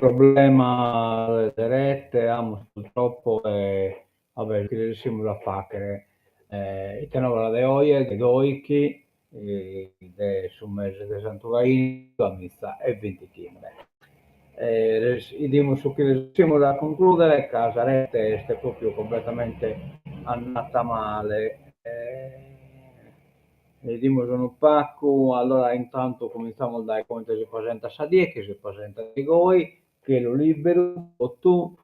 problema de rete amus purtroppo e va bè chi resessimus a faghere. Ite novas de oje, de doichi de su mese de Santu Gaini duamiza e bintichimbe. 'Idimus su chi resessimus a concludere ca sa rete est propriu completamente andata male. 'Idimus unu pagu, allora intantu cumintzamus dae comente si presentat sa die, chi si presentat goi, chelu liberu totu,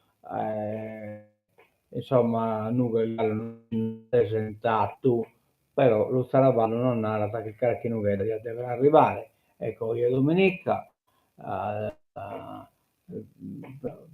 insomma nughes galu non presentatu, però su zaravallu nos narat chi carchi nughedda diat dever arribare, ecco oje dominica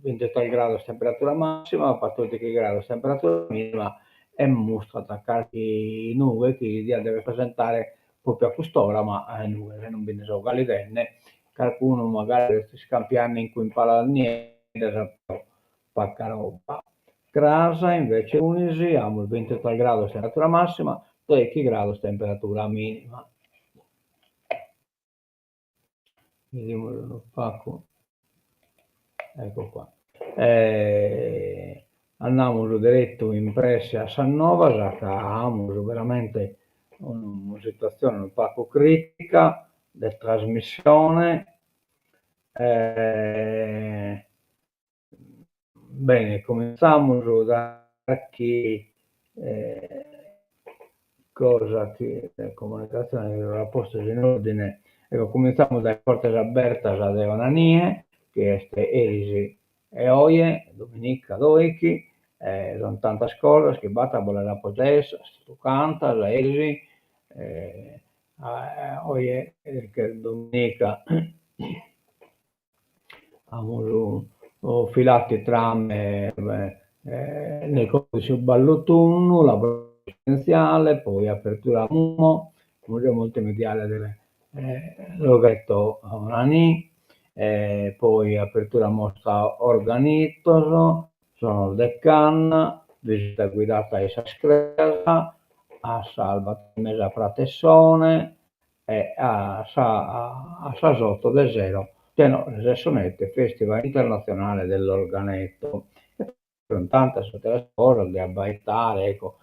bintitres grados temperatura massima, battordighi grados temperatura minima e mustrat carchi nughe chi diat dever presentare propriu a cust'ora, ma nughes non bi nde so galu 'idende, carcunu magari est iscampiende in cue in palas nieddas, però paga roba. Cras invece lunis amus bintitres grados temperatura massima, trèichi grados temperatura minima. Bidimus unu pagu, ecco qua. Andamus deretu in presse a sas novas ca amus veramente una situatzione unu pagu critica de trasmissione. Bene, cumintzamus dae carchi cosa chi de comunicatzione chi nos at postu in ordine. Ecco, cumintzamus dae Cortes Abertas de Onanie, chi est eris e oje, dominica doichi, sunt tantas cosas chi b'at a boler apogiare totu cantas, eris, oje ch'est dominica Amus filati trame nel corso su ballu tundu, laboratorio poi apertura Mumo, museo multimediale de Loghetto Onanì, poi apertura mostra Organitos, sonos de canna, visita guidata a sas creas, a sas bator e mesa pratessone e a sa a sas oto de sero tenores e sonete Festival internatzionale dell'organetto. E sunt tantas àteras cosas de abbaitare, ecco,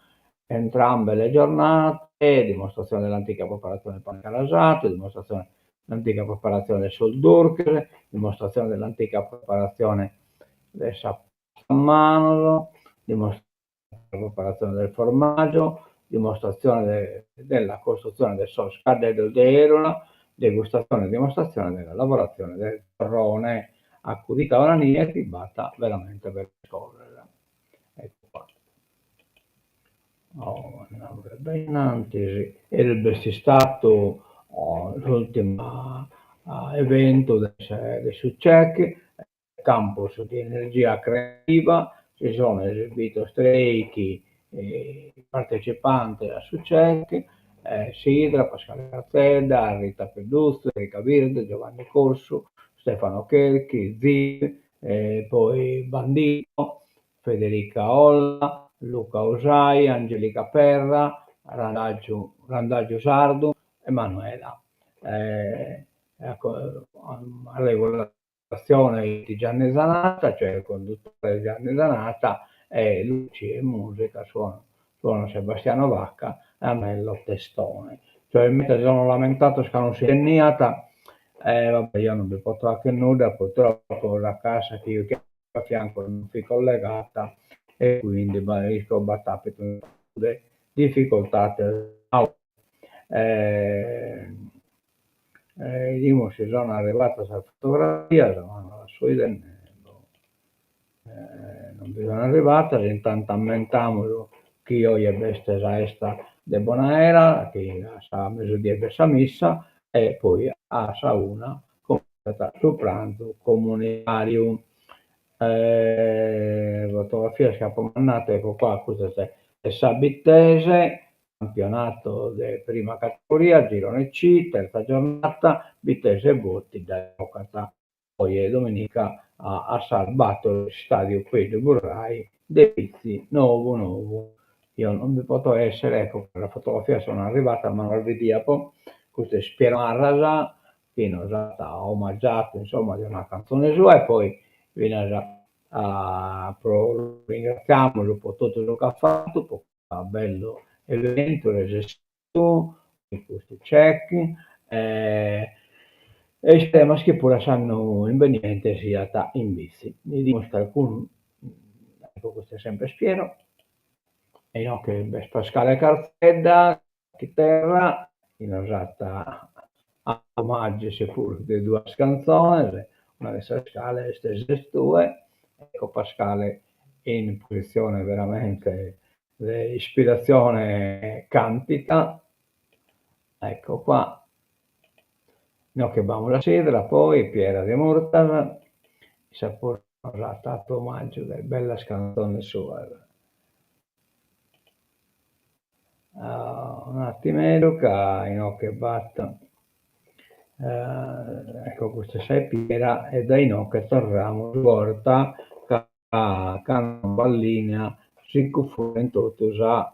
entrambe le giornate, dimostrazione dell'antica preparazione del pane carasato, dimostrazione dell'antica preparazione de sos durches, dimostrazione dell'antica preparazione de sa pasta a manos, preparazione del formaggio, dimostrazione della costruzione de sos caddeddos de 'Erula, degustazione e dimostrazione della lavorazione del torrone. Acudite a Onanie chi b'at veramente bellas cosas. Ecco qua. Oh, andamus a innantis. Eris b'est istatu s'ultimu eventu de su CEC, Campus di energia creativa, si sono esibidos trèichi partecipantes a su CEC, Sidra, Pascale Cazzedda, Rita Peduzzi, Erika Virde, Giovanni Cossu, Stefano Cherchi, Zip, poi Bandito, Federica Olla, Luca Usai, Angelica Perra, Randagiu Randagiu Sardu e Manuela. Azione di Gianni Zanatta, cioè il conduttore Gianni Zanatta e luci e musica suono, suono Sebastiano Vacca e Anello Testone. Cioè mentre si sono lamentados ca non si intendiat, e vabbè io non bi poto fagher nudda, purtroppo sa cassa chi juchia a fiancu non fit collegata e quindi isco b'at apidu unu pagu de difficoltade. 'Idimus si sono arrivadas sas fotografias, ma no las so 'idende, boh, non bi sono arrivadas, intantu ammentamus chi oje b'est sa 'esta de Bonaera, chi a sa mesudie b'est sa missa e poi a sa una comintzat su pranzu comunitariu. Fotografias chi apo mandadu, ecco qua, custa est sa Bittese Campionato de prima categoria, girone C, terza giornata, Bittese Boti dda giocat oje dominica a sas bator istàdiu Pedru Burrai de Bitzi nou nou. Io non bi poto essere, ecco, sas fotografias sono arrivadas ma non las bidiapo, custu est Piero Marras chi nos at omaggiato insomma de una cantzone sua e poi. finas pro lu ringratziamus po totu su chi at fatu, po custu bellu eventu resessiu, custu check e isperemus chi puru a s'annu imbeniente siat in bitzi. Bidimus calcunu, ecco custu est sempre Piero, e inoghe b'est Pascale Carzedda, chiterra, chi nos at omaggiu puru de duas cantzones, una de sas cales est Ses tue, ecco Pascale in positzione veramente de ispiratzione cantica, ecco qua, inoghe b'amus a Sidra poi, Piera Demurtas, issa puru nos at atu omaggiu de bellas cantzones suas. Un'attimeddu ca inoghe b'at ecco custa est sa 'e Piera e dae inoghe torramus borta ca cando b'at linea si cunfunden totu sa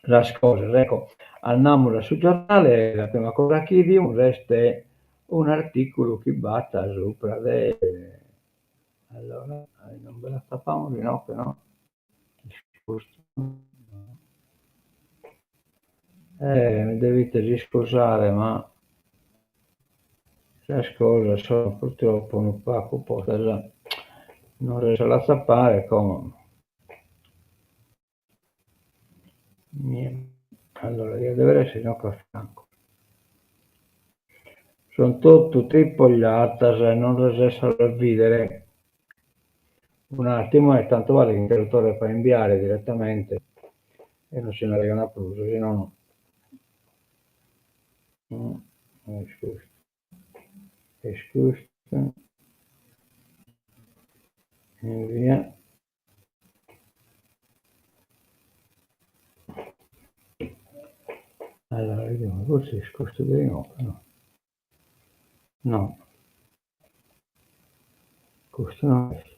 sas cosas. Ecco, andamus a su giornale, sa prima cosa chi 'idimus est un'articulu chi b'at subra de allora non bi l'atzapamus inoghe no Custu mi devites iscusare ma sas cosas sono purtroppo unu pagu postas, non resesso a l'atzapare como. Allora diat dever essere inoghe a fiancu. Sunt totu tripogliatas e non resesso a las bìdere. Un'àtimu e tantu balet chi nche lu torret a imbiare diretamente e non si nd'arrejonat prus, si nono est custu, est custu, invia Allora, vediamo, forse est custu de inoghe, no. No. Custu no est.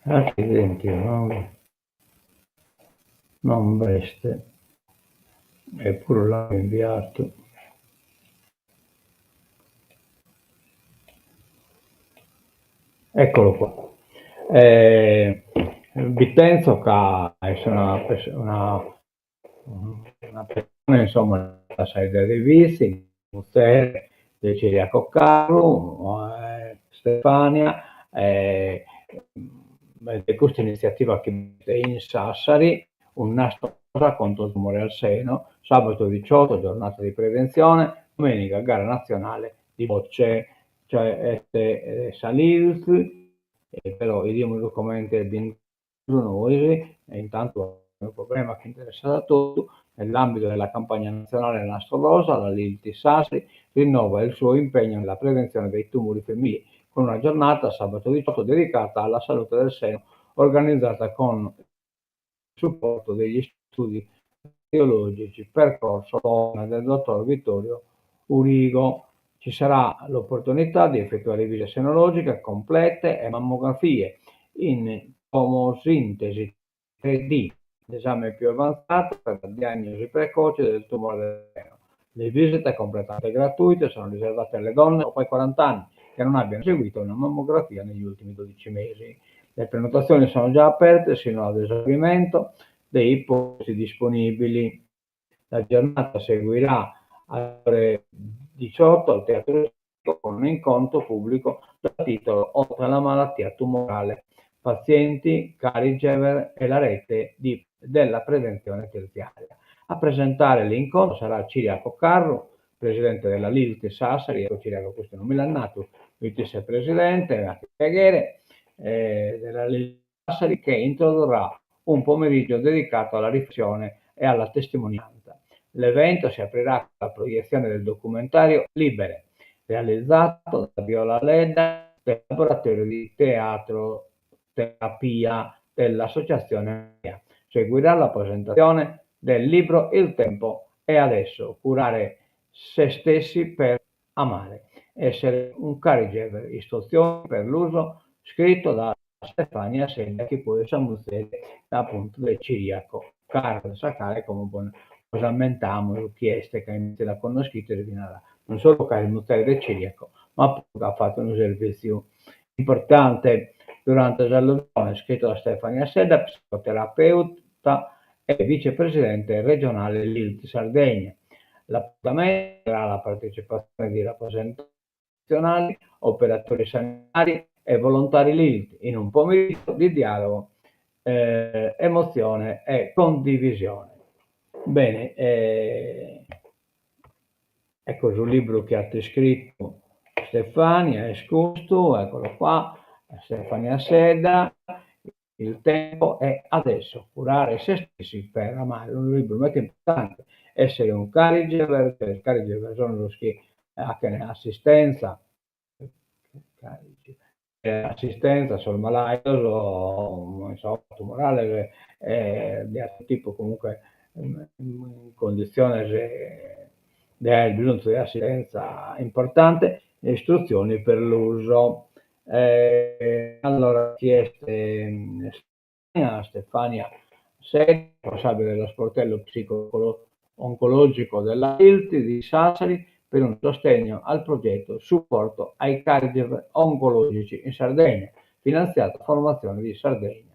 Accidenti, no. Non b'est. Eppuru l'apo imbiatu. Eccolo qua. Bi tenzo ca est una una una persone insomma sa 'idda de Vitzi, muzere de Ciriaco Carru, Stefania, e de custa initziativa chi b'est in Sassari, un nastro contro il tumore al seno, sabato 18 giornata di prevenzione, domenica gara nazionale di bocce, cioè est sa Lilt, però 'idimus comente nois e intantu unu problema chi interessat a totu, nell'ambito della campagna nazionale Nastro Rosa, la Lilt Sassari rinnova il suo impegno nella prevenzione dei tumori femminili con una giornata, sabato 18, dedicata alla salute del seno, organizzata con il supporto degli studi radiologici Percorso Donna del dottor Vittorio Urigo. Ci sarà l'opportunità di effettuare visite senologiche complete e mammografie in tomosintesi 3D, l'esame più avanzato per la diagnosi precoce del tumore del seno. Le visite, completamente gratuite, sono riservate alle donne sopra i 40 anni che non abbiano eseguito una mammografia negli ultimi 12 mesi. Le prenotazioni sono già aperte sino ad esaurimento dei posti disponibili. La giornata seguirà alle ore 18 al Teatro Civico con un incontro pubblico dal titolo Oltre alla malattia tumorale, pazienti, caregiver e la rete di, della prevenzione terziaria. A presentare l'incontro sarà Ciriaco Carru, presidente della Lilt Sassari, ecco Ciriaco custu non mi l'at natu, isse presidente, a piaghere, eh, della Lilt Sassari che introdurrà un pomeriggio dedicato alla riflessione e alla testimonianza. L'evento si aprirà con la proiezione del documentario Libere, realizzato da Viola Ledda del laboratorio di teatro terapia dell'associazione Seguirà la presentazione del libro Il tempo è adesso, curare se stessi per amare, essere un caregiver, istruzioni per l'uso, scritto da Stefania Sedda chi poi est sa muzere appuntu de Ciriaco Carru, sa cale como. Bos ammentamus chi est ca invece la connoschites finas non solu ca est muzere de Ciriaco, ma puru ca at fatu unu servìtziu importante durante s'alluvione, iscritu da Stefania Sedda, psicoterapeuta e vicepresidente regionale Lilt Sardegna. L'appuntamento vedrà la partecipazione di rappresentanti istituzionali, operatori sanitari e volontari Lilt in un pomeriggio di dialogo, emozione e condivisione. Bene, ecco su libru chi at iscritu Stefania est custu, eccolo qua, Stefania Sedda, Il tempo è adesso, curare se stessi per amare, unu libru meda importante, essere un caregiver, caregiver sono sos chi 'achen assistenza, assistenza a sos malaidos, insomma tumorales e de ateru tipu, comunque in conditziones de aer bisonzu de assistenza importante, istruzioni per l'uso Allora chi est Stefania Sedda, responsabile dello sportello psico oncologico della Lilt di Sassari per un sostegno al progetto Supporto ai caregiver oncologici in Sardegna, finanziato da Formazione di Sardegna.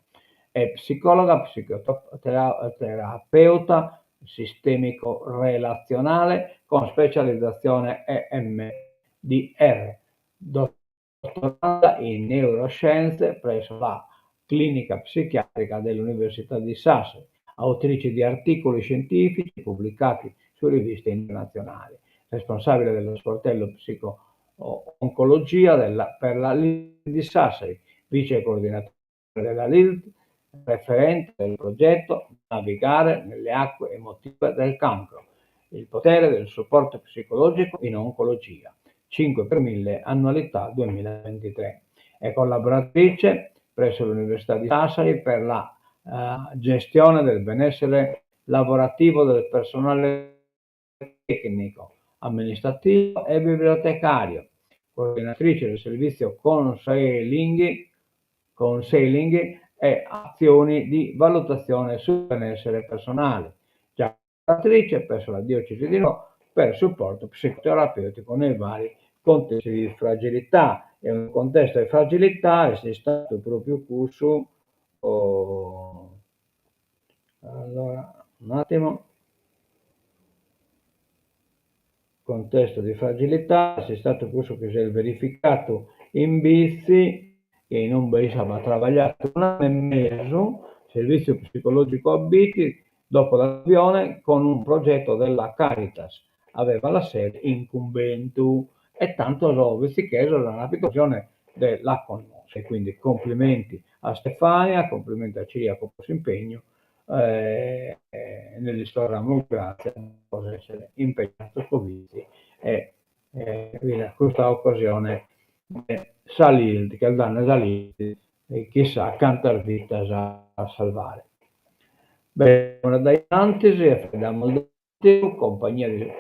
È psicologa, psicoterapeuta sistemico-relazionale con specializzazione EMDR, Dottoranda in neuroscienze presso la Clinica Psichiatrica dell'Università di Sassari, autrice di articoli scientifici pubblicati su riviste internazionali, responsabile dello sportello psico-oncologia della, per la Lilt di Sassari, vice coordinatore della Lilt, referente del progetto Navigare nelle acque emotive del cancro, il potere del supporto psicologico in oncologia, 5 per 1000 annualità 2023. È collaboratrice presso l'Università di Sassari per la eh, gestione del benessere lavorativo del personale tecnico, amministrativo e bibliotecario, coordinatrice del servizio counseling, counseling e azioni di valutazione sul benessere personale, già collaboratrice presso la diocesi di Nuoro per supporto psicoterapeutico nei vari contesti di fragilità. E un contesto de fragilità est istadu propriu cussu, oh, allora, un attimo, contesto di fragilità est istadu cussu chi s'est verificadu in Bitzi, in ube issa b'at trabagliadu un'annu e mesu, servitziu psicologicu a Bitzi, dopo l'alluvione con un progetto della Caritas, aveva la sede in cumbentu e tantos bitzichesos an apidu occasione de la connoscher, quindi complimenti a Stefania, complimenti a Ciriaco pro s'impegnu e nde lis torramus gratzias pro s'essere impegnados po Bitzi e finas custa occasione de sa Lilt, chi est dande sa Lilt chissà cantas vidas a salvare. Bene, dae innantis e faeddamus de Compagnia di,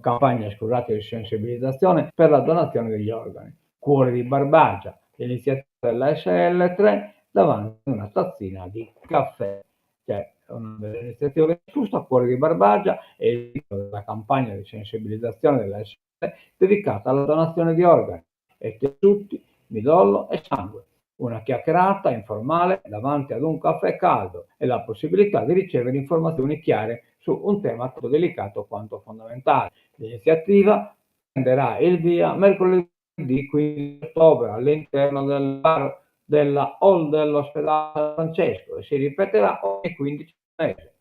campagna scusate, di sensibilizzazione per la donazione degli organi. Cuore di Barbagia, l'iniziativa della ASL 3 davanti a una tazzina di caffè. Cioè, una bella iniziativa giusta, Cuore di Barbagia è il titolo della campagna di sensibilizzazione della ASL dedicata alla donazione di organi e tessuti, midollo e sangue. Una chiacchierata informale davanti ad un caffè caldo e la possibilità di ricevere informazioni chiare su un tema tanto delicato quanto fondamentale. L'iniziativa prenderà il via mercoledì 15 ottobre all'interno del bar della hall dell'ospedale San Francesco e si ripeterà ogni 15 mese.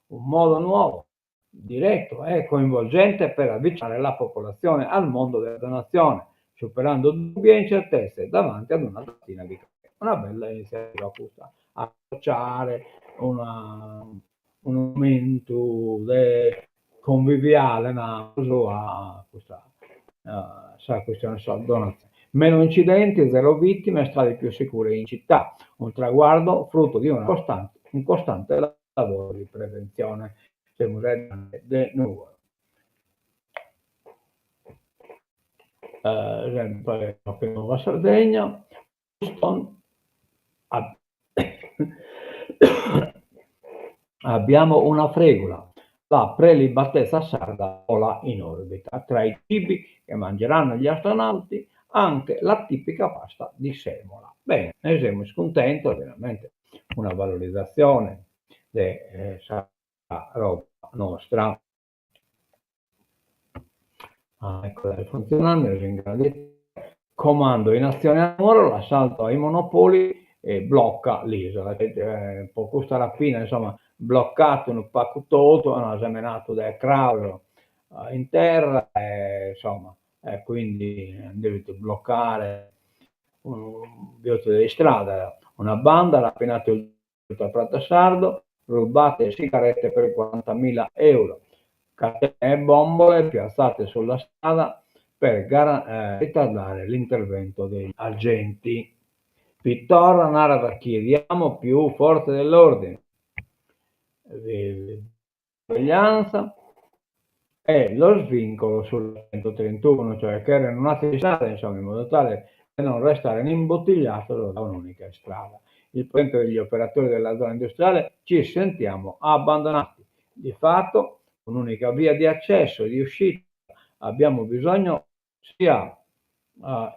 Un modo nuovo diretto e coinvolgente per avvicinare la popolazione al mondo della donazione, superando dubbi e incertezze davanti ad una tazzina di caffè. Una bella iniziativa custa, associare una, unu momentu de conviviale namus a custa sa questione sa donazione. Meno incidenti, zero vittime, strade più sicure in città, un traguardo frutto di una costante, un costante lavoro di preventzione. Semus de Nùgoro. Sempre Nuova Sardegna. Abbiamo una fregula. La prelibatezza sarda vola in orbita. Tra i cibi che mangeranno gli astronauti anche la tipica pasta di semola. Bene, ne semus cuntentos, veramente una valorizatzione de sa roba nostra. Ah, ecco, est funtzionande, Comando in azione a Nuoro, l'assalto ai monopoli blocca l'isola. Po custa rapina, insomma, bloccat unu pagu totu, ant semenadu de craos in terra e insomma, e quindi ant devidu bloccare unu biotu de istrada. Una banda at rapinadu il Prato Sardo, rubate sigarette per 40.000 euro, catene e bombole piazzate sulla strada per ritardare l'intervento degli agenti. Pittorra narat chiediamo più forze dell'ordine, sorveglianza e lo svincolo sulla 131, cioè cheren un'atera istrada, insomma, in modo tale de non restare imbottigliados da un'unica istrada. Il presidente degli operatori della zona industriale ci sentiamo abbandonati. Di fatto un'unica via di accesso e di uscita. Abbiamo bisogno sia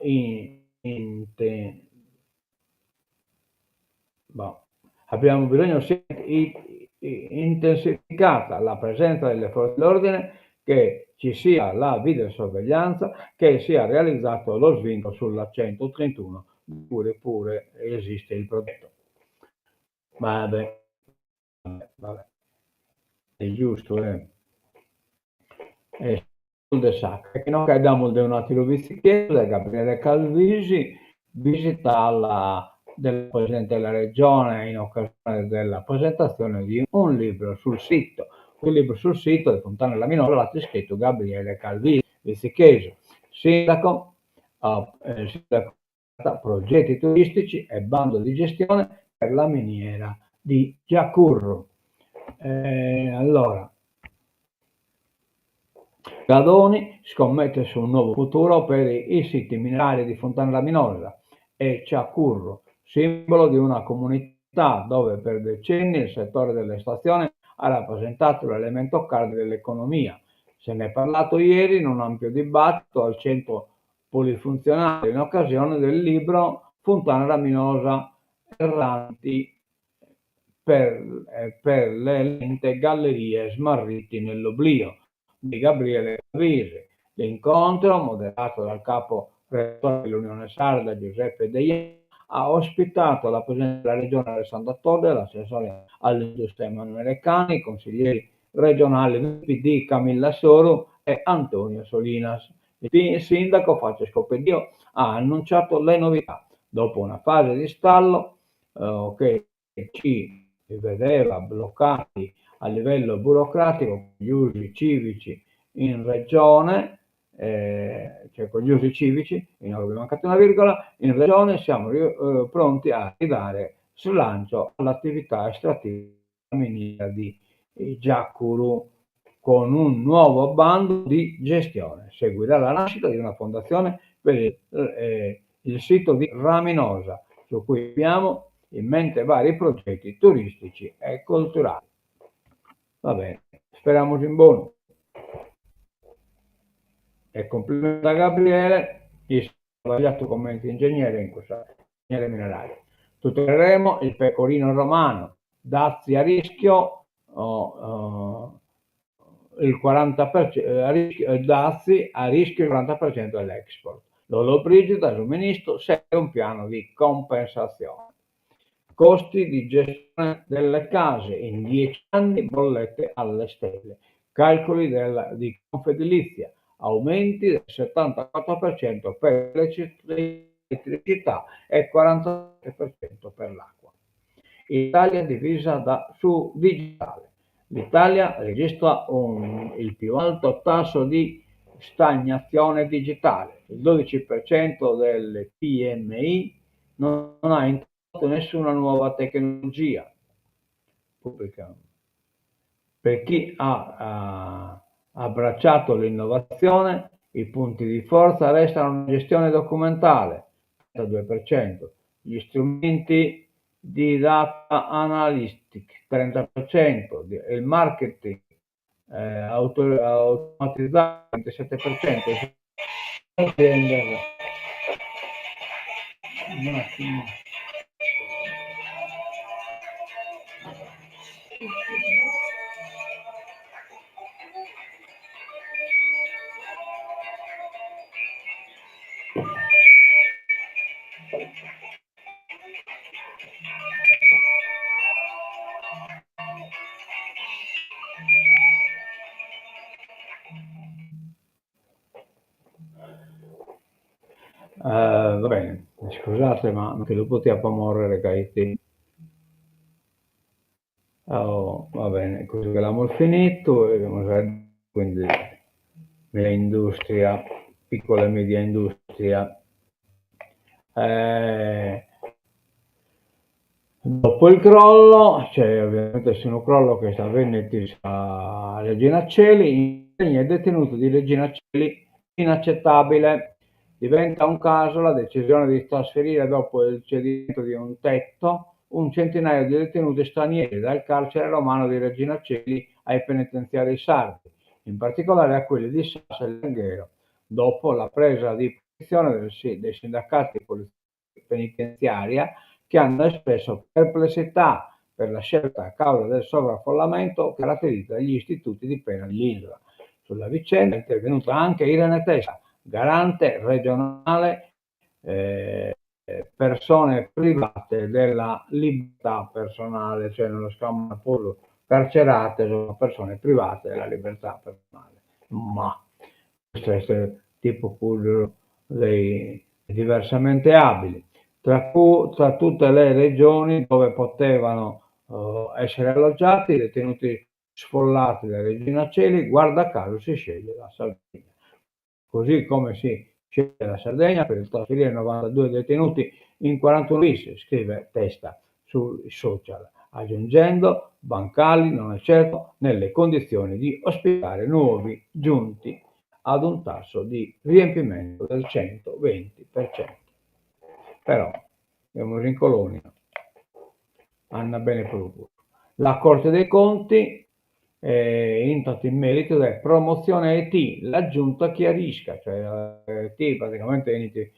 in Abbiamo bisogno sia intensificata la presenza delle forze dell'ordine, che ci sia la videosorveglianza, che sia realizzato lo svincolo sulla 131, pure pure esiste il progetto. Vabbè, vabbè. È giusto, eh. De sa chi no faeddamus de un'àteru bitzicheddu de Gabriele Calvisi, visita alla del Presidente della Regione in occasione della presentazione di un libro sul sito. Un libro sul sito de Funtana Raminosa l'at iscritu Gabriele Calvisi, bitzichesu, sindaco, sindaco progetti turistici e bando di gestione per la miniera di Giacurru. Allora, Gadoni scommette su un nuovo futuro per i siti minerari di Fontana Raminosa e Ciacurru, simbolo di una comunità dove per decenni il settore dell'estrazione ha rappresentato l'elemento cardine dell'economia. Se ne è parlato ieri in un ampio dibattito al centro polifunzionale in occasione del libro Funtana Raminosa erranti per, eh, per le lente gallerie smarriti nell'oblio di Gabriele Calvisi. L'incontro, moderato dal capo redattore dell'Unione Sarda Giuseppe Deiana, ha ospitato la Presidente della Regione Alessandra Todde, l'assessore all'industria Emanuele Cani, i consiglieri regionali del PD Camilla Soru e Antonio Solinas. Il sindaco Francesco Pedio ha annunciato le novità. Dopo una fase di stallo eh, che ci vedeva bloccati a livello burocratico gli usi civici in regione, eh, cioè con gli usi civici, in mi è mancata una virgola, in regione siamo eh, pronti a ridare slancio all'attività estrattiva miniera di Giacuru con un nuovo bando di gestione. Seguirà la nascita di una fondazione per il, eh, il sito di Raminosa, su cui abbiamo in mente vari progetti turistici e culturali. Va bene, speramus in bonu. E complimenti a Gabriele, chi sbagliato comente ingegnere in cussa ingegnere minerario. Tuteleremo il pecorino romano, dazi a rischio oh, il 40%, a rischio, dazi a rischio il 40% dell'export. Lollobrigida, su ministro, serve un piano di compensazione. Costi di gestione delle case, in 10 anni bollette alle stelle. Calcoli della, di Confedilizia, aumenti del 74% per l'elettricità e 47% per l'acqua. Italia divisa da, su digitale. L'Italia registra un, il più alto tasso di stagnazione digitale. Il 12% delle PMI non ha introdotto nessuna nuova tecnologia. Pubblica. Per chi ha, ha abbracciato l'innovazione, i punti di forza restano la gestione documentale, 32%, gli strumenti di data analytics, 30%, il marketing. Automatizadu 27%. Un'attimu. Va bene, scusate ma non che lu potia po morrere ca 'it Oh, va bene, così che l'amus finitu, quindi media industria, piccola e media industria. Eh, dopo il crollo, cioè ovviamente est unu crollo chi est avvennidu sa Regina Coeli, in detenutu di Regina Coeli inaccettabile. Diventa un caso la decisione di trasferire dopo il cedimento di un tetto un centinaio di detenuti stranieri dal carcere romano di Regina Coeli ai penitenziari sardi, in particolare a quelli di Sassari e Alghero, dopo la presa di posizione del, dei sindacati di polizia penitenziaria che hanno espresso perplessità per la scelta a causa del sovraffollamento che caratterizza gli istituti di pena dell'isola. Sulla vicenda è intervenuta anche Irene Testa, garante regionale eh, persone private della libertà personale, cioè non lo scambiano pure carcerate, sono persone private della libertà personale. Ma questo est tipu cuddu dei diversamente abili. Tra, tra tutte le regioni dove potevano essere alloggiati i detenuti sfollati da Regina Coeli, guarda caso si sceglie la Sardegna. Così come si sceglie la Sardegna per trasferire 92 detenuti in 41 bis, scrive Testa sui social, aggiungendo Bancali non è certo nelle condizioni di ospitare nuovi giunti ad un tasso di riempimento del 120%. Però, semus in colonia, andat bene puru custu. La Corte dei Conti intrat in merito de promotzione IT, la Giunta chiarisca, cioè IT praticamente 'enit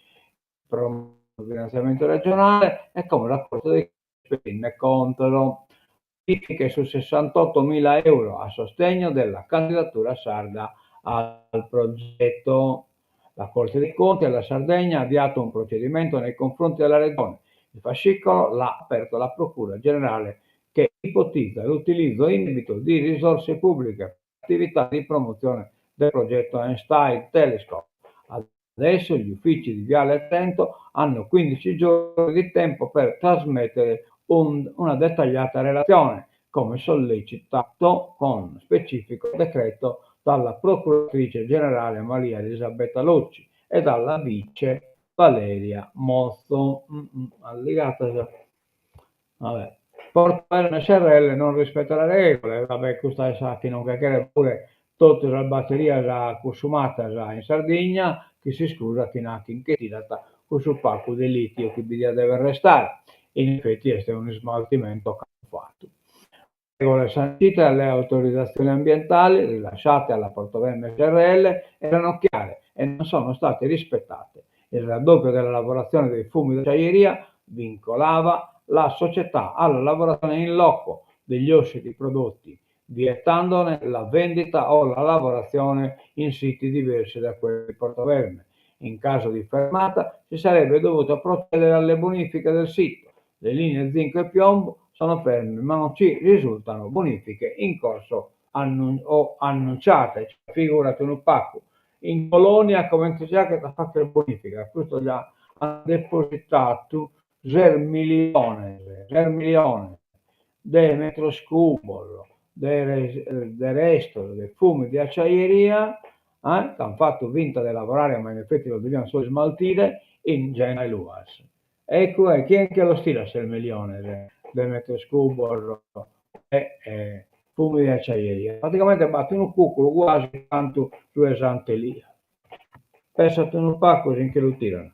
pro finantziamentu regionale e como sa Corte dei Conti pedinde contos. Bonifiche su sessantottomila euro a sostegno della candidatura sarda al progetto. La Corte dei Conti della Sardegna ha avviato un procedimento nei confronti della Regione. Il fascicolo l'ha aperto la Procura Generale che ipotizza l'utilizzo indebito di risorse pubbliche per attività di promozione del progetto Einstein Telescope. Adesso gli uffici di Viale Trento hanno 15 giorni di tempo per trasmettere un, una dettagliata relazione, come sollecitato con specifico decreto dalla procuratrice generale Maria Elisabetta Locci e dalla vice Valeria Mozzo. Mm -mm, alligatas. Vabbè. Porto Verme SRL non rispetta le regole, vabbè, custa est sa chi non che cheret pure totu sas baterias cussumadas in Sardigna, chi s'iscusa chi nachi nche tirat cussu pagu de litio chi bi diat dever restare. In effetti est un'ismaltimento fatu. Regole sancite dalle autorizzazioni ambientali rilasciate alla Portovesme SRL erano chiare e non sono state rispettate. Il raddoppio della lavorazione dei fumi d'acciaieria vincolava la società alla lavorazione in loco degli ossidi prodotti, vietandone la vendita o la lavorazione in siti diversi da quelli di Portovesme. In caso di fermata si sarebbe dovuto procedere alle bonifiche del sito. Le linee zinco e piombo sono ferme, ma non ci risultano bonifiche in corso o annunciate. Cioè, figurati unu pagu. In Colonia comente si faghet a fagher bonifica, custu già at depositadu ses miliones, ses miliones de metros cubos de de restos de fumi de acciaieria, eh, ch'an fatu finta de lavorare ma in effetti los devian solu ismaltire in Genna 'e Luas. Eccu e chie nche los tirat ses miliones de metros cubos de fumi de acciaieria? Praticamente b'at unu cucuru guasi cantu su 'e Sant'Elia. Pensat unu pagu si nche lu tiran.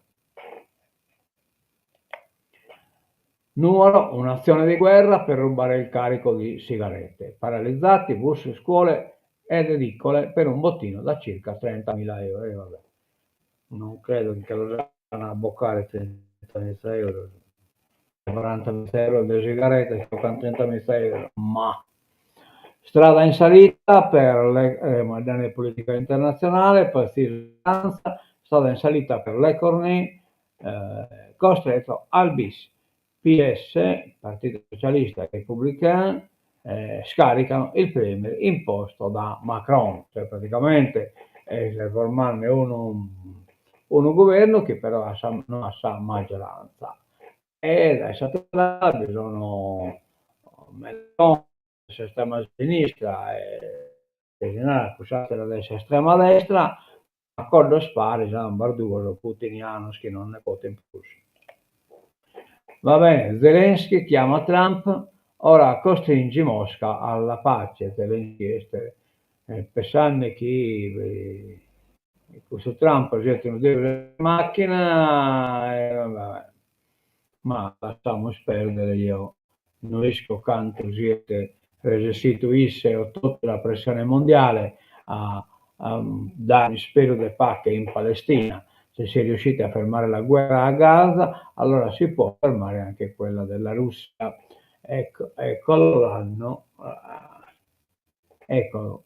Nuoro, un'azione di guerra per rubare il carico di sigarette. Paralizzati bus, scuole. ed edicole per un bottino da circa 30.000 euro. E vabbè, non credo che los an a bocare 30.000 euro. 40.000 euro de sigaretta, 30.000 euro, ma Strada in salita per le eh, politica internazionale, strada in salita per Lecornu, eh, costretto al bis. PS, Partito Socialista e Repubblicani, eh, scaricano il premier imposto da Macron, cioè praticamente est formande unu unu guvernu chi però a sa no at sa maggioranza e dae s'atera ala bi sono Mélenchon de s'estrema sinistra e si narat cuss'atera de s'estrema destra A coddos paris ambas duos putinianos chi non nde potent prus. Va bene, Zelensky chiama Trump, ora costringi Mosca alla pace. Zelensky est pessande chi custu Trump siat unu deus ex machina e va ma lassamus perdere eo no isco cantu siet resessidu isse o totu sa pressione mondiale a dare un'isperu de pache in Palestina. Se si è riusciti a fermare la guerra a Gaza, allora si può fermare anche quella della Russia. Ecco, eccolo l'anno, eccolo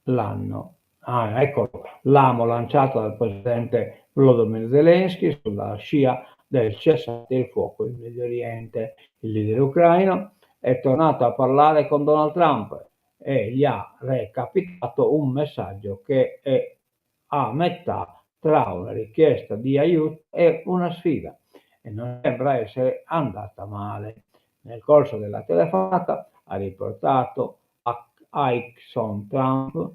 l'anno, ah, eccolo l'amo lanciato dal presidente Volodymyr Zelensky sulla scia del cessate il fuoco in Medio Oriente. Il leader ucraino è tornato a parlare con Donald Trump e gli ha recapitato un messaggio che è a metà tra una richiesta di aiuto e una sfida e non sembra essere andata male. Nel corso della telefonata ha riportato Axios Trump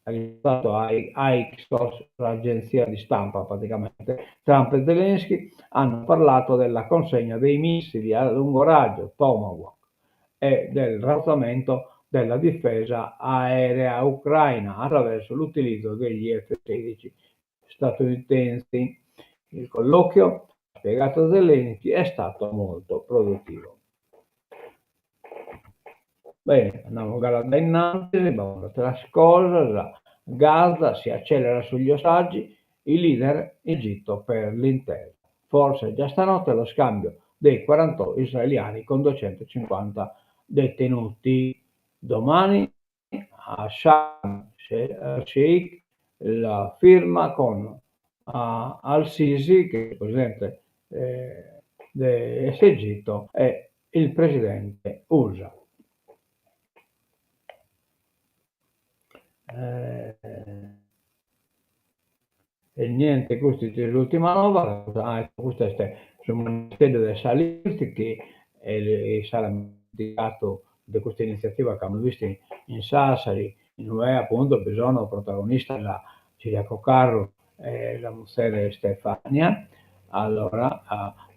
ha riportato Axios, l'agenzia di stampa praticamente, Trump e Zelensky hanno parlato della consegna dei missili a lungo raggio Tomahawk e del rafforzamento della difesa aerea ucraina attraverso l'utilizzo degli F-16 statunitensi. Il colloquio, ha spiegato Zelensky, è stato molto produttivo. Bene, andiamo ancora da innanzi, abbiamo altre cosas, Gaza si accelera sugli ostaggi, i leader in Egitto per l'intesa. Forse già stanotte lo scambio dei 48 israeliani con 250 detenuti. Domani a Sharm el Sheikh la firma con Al-Sisi, che è il presidente eh, dell'Egitto, e il presidente USA. Eh, e niente, custa est s'ultima nova, ah, ecco, custa est su manifestu de sa Lilt chi s'at indicatu de custa initziativa chi amus bistu in Sassari, in ue apuntu bi sono protagonistas Ciriaco Carru e sa muzere Stefania. Allora,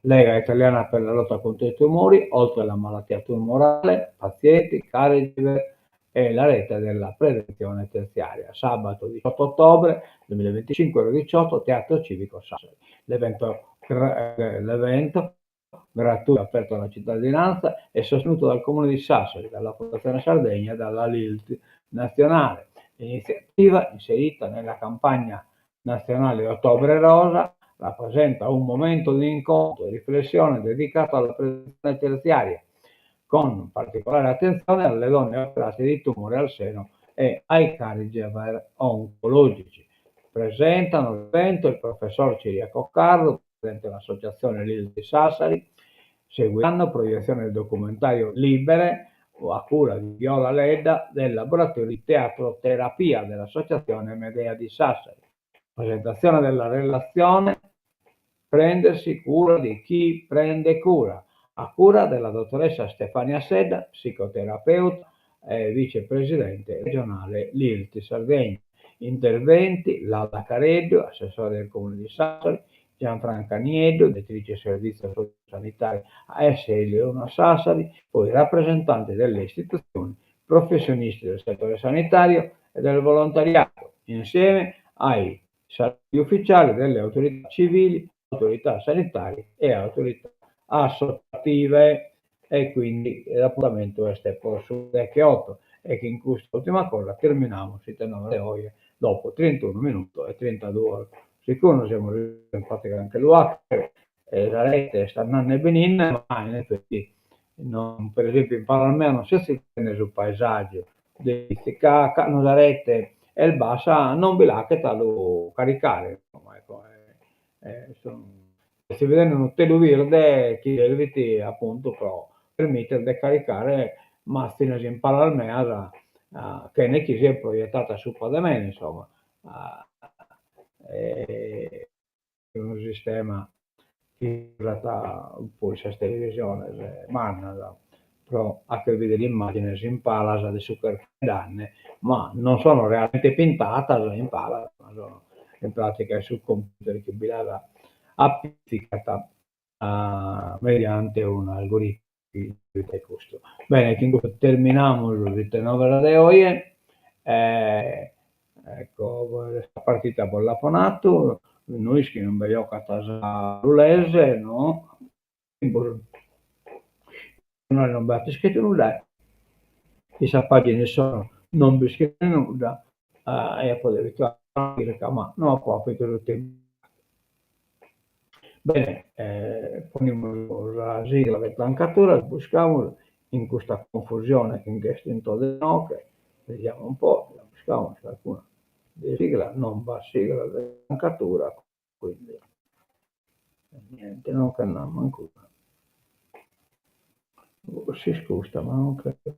Lega Italiana per la lotta contro i tumori, oltre alla malattia tumorale, pazienti, caregiver e la rete della prevenzione terziaria. Sabato 18 ottobre 2025 ore 18, Teatro Civico Sassari. L'evento, l'evento gratuito aperto alla cittadinanza è sostenuto dal Comune di Sassari, dalla Fondazione Sardegna e dalla LILT nazionale. L'iniziativa, inserita nella campagna nazionale Ottobre Rosa, rappresenta un momento di incontro e riflessione dedicato alla prevenzione terziaria, con particolare attenzione alle donne operate di tumore al seno e ai caregiver oncologici. Presentano l'evento il professor Ciriaco Carru, presidente dell'associazione LIL di Sassari, seguiranno proiezione del documentario Libere, a cura di Viola Ledda del laboratorio di teatroterapia dell'associazione Medea di Sassari. Presentazione della relazione Prendersi cura di chi prende cura, a cura della dottoressa Stefania Sedda, psicoterapeuta e vicepresidente regionale LILT Sardegna. Interventi Lalla Careddu, assessore del Comune di Sassari, Gianfranca Nieddu, direttrice servizio sanitario ASL 1 Sassari, poi rappresentanti delle istituzioni, professionisti del settore sanitario e del volontariato, insieme ai saluti ufficiali delle autorità civili, autorità sanitarie e autorità associative. E quindi l'appuntamento est po su 18. E chin custa ultima cosa terminamus s'ite noas de oje dopo trintunu minutos e trintaduos segundos, semus in pratica a nche lu 'achere e sa rete est andende e beninde ma in effetti non, per esempiu in palas meas non s'est bidende su paesaggiu de ca cando sa rete est bassa non bi l'achet a lu caricare, insomma ecco est bidende unu telu birde chi servit appuntu pro permitere de caricare mazines in palas meas chene chi siat proietata supra de mene insomma unu sistema chi usant poi sas televisiones mannas pro 'acher bidere immagines in palas de su ch'est faeddende, ma non sono realmente pintadas in palas, ma sono in pratica su computer chi bi las apitzicat mediante un'algoritmu chi custu. Bene, chin custu terminamus s'ite novas de oje, ecco sa partita bos l'apo natu, no ischis non be jocat sa Orulese, no, non b'at iscritu nudda, in sa pagina issoro non b'iscriet nudda, e apo devidu fagher una chirca, ma no apo apidu su tempus. Bene, ponimus sa sigla de tancatura, buscamus in custa confusione chi nch'est intro de inoghe, vediamo un po', la buscamus carcuna de sigla, non b'at sigla de tancatura, quindi niente, non che nd'at mancuna. Forsis custa, ma non credo.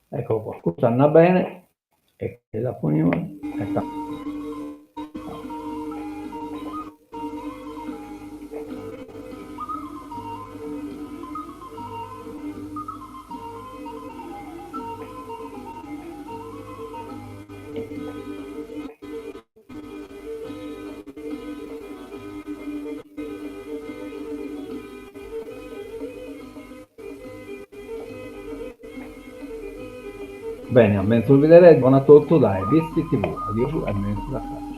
Ecco qua, custa andat bene e la ponimus e Bene, a menzus bidere, bona a totu dae Bitzi TV. Adiosu e menzus a cras.